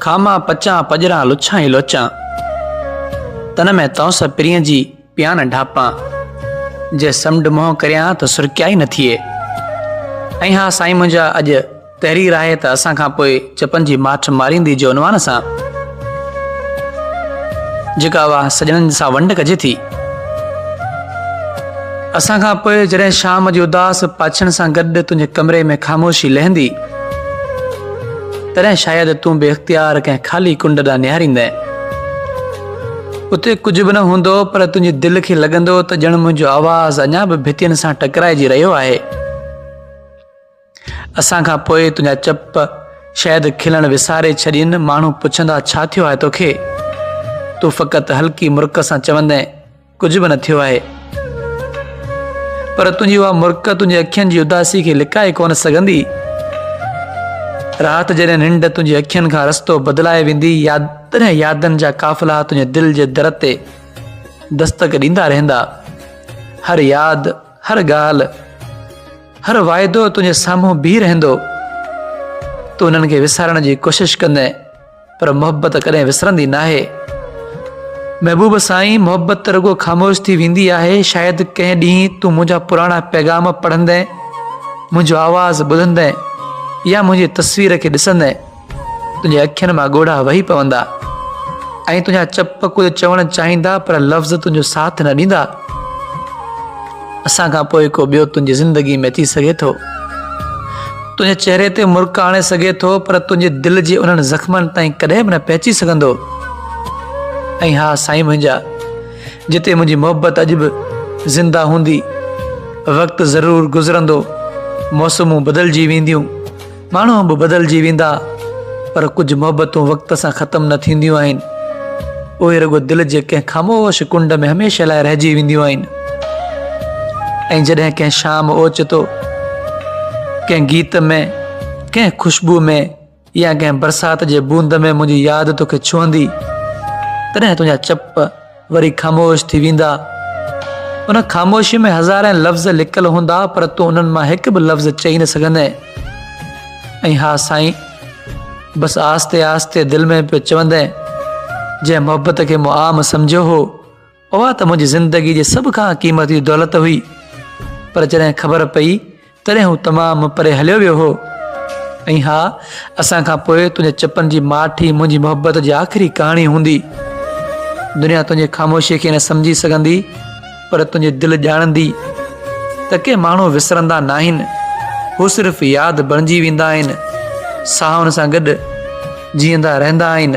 کامان پچان پڄران لڇان ئي لوچان، تن ۾ تونس پرينء جي پيان نه ڍاپان، جي سمنڊ منهن ڪريان ته سرڪيا ئي نه ٿئي. ۽ ها سائين منهنجا اڄ تحرير آهي ته اسان کان پوء چپن جي ماٺ ماريندي جي عنوان سان جيڪا اها سڄڻن سان ونڊ ڪجي ٿي. اسان کان پوء جڏهن شام جي اداس پاڇن سان گڏ تنهنجي ڪمري ۾ خاموشي لهندي تڏهن شايد تون بي اختيار ڪنهن خالي ڪنڊ ڏانهن نهاريندين. اتي ڪجهه به نه هوندو پر تنهنجي دل کي لڳندو ته ڄڻ منهنجو آواز اڃا به ڀتين سان ٽڪرائجي رهيو آهي. اسان کان پوء تنهنجا چپ شايد کلڻ وساري ڇڏين، ماڻهو پڇندا ڇا ٿيو آهي توکي؟ تون فقط هلڪي مرڪ سان چوندين ڪجهه به نه ٿيو آهي. پر تنهنجي اها مرڪ تنهنجي اکين جي اداسي کي لڪائي ڪونه سگهندي. رات جڏهن ننڊ تنهنجي اکين کان رستو بدلائي ويندي تڏهن يادن جا قافلا تنهنجي دل جي در تي دستڪ ڏيندا رهندا. هر ياد، هر ڳالهه، هر واعدو تنهنجي سامهون بيهي رهندو. تون انهن کي وسارڻ جي ڪوشش ڪندين پر محبت ڪڏهن وسرندي ناهي. محبوب سائين محبت ته رڳو خاموش ٿي ويندي آهي، شايد ڪنهن ڏينهن تون منهنجا پراڻا پيغام پڙهندين، منهنجو آواز ٻڌندين يا منهنجي تصوير کي ڏسندين. تنهنجي اکين مان ڳوڙها وهي پوندا ۽ تنهنجا چپ ڪجهه چوڻ چاهيندا پر لفظ تنهنجو ساٿ نه ڏيندا. اسان کان پوء ڪو ٻيو تنهنجي زندگي ۾ اچي سگهي ٿو. تنهنجي چهري تي مرڪ آڻي سگهي ٿو پر تنهنجي دل جي انهن زخمن تائين ڪڏهن به نه پهچي سگهندو. ۽ ها سائين منهنجا جتي منهنجي محبت اڄ به زنده هوندي. وقت ضرور گذرندو، موسمون بدلجي وينديون. ماڻهو به بدلجي ويندا پر ڪجهه محبتون وقت سان ختم نه ٿينديون آهن. اهي رڳو دل جي ڪنهن خاموش ڪنڊ ۾ هميشه لاء رهجي وينديون آهن. ۽ جڏهن ڪنهن شام اوچتو ڪنهن گيت ۾، ڪنهن خوشبو ۾ يا ڪنهن برسات جي بوند ۾ منهنجي ياد توکي ڇهندي، تڏهن تنهنجا چپ وري خاموش ٿي ويندا. ان خاموشيء ۾ هزارين لفظ لڪل هوندا پر تون انهن مان هڪ به لفظ چئي نه سگهندين. ۽ ها سائين! بس آهستي آهستي دل ۾ پيو چوندين، جنهن محبت کي مون عام سمجهيو هو، اها ته منهنجي زندگيء جي سڀ کان قيمتي دولت هئي. پر جڏهن خبر پئي تڏهن هو تمام پري هليو ويو هو. ۽ ها، اسان کان پوء تنهنجي چپن جي ماٺ ئي منهنجي محبت جي آخري ڪهاڻي هوندي. دنيا تنهنجي خاموشيء کي نه سمجهي سگهندي، پر تنهنجي دل ڄاڻندي ته ڪي ماڻهو وسرندا ناهن، هو صرف ياد بڻجي ويندا آهن، ساهن سان گڏ جيئندا رهندا آهن.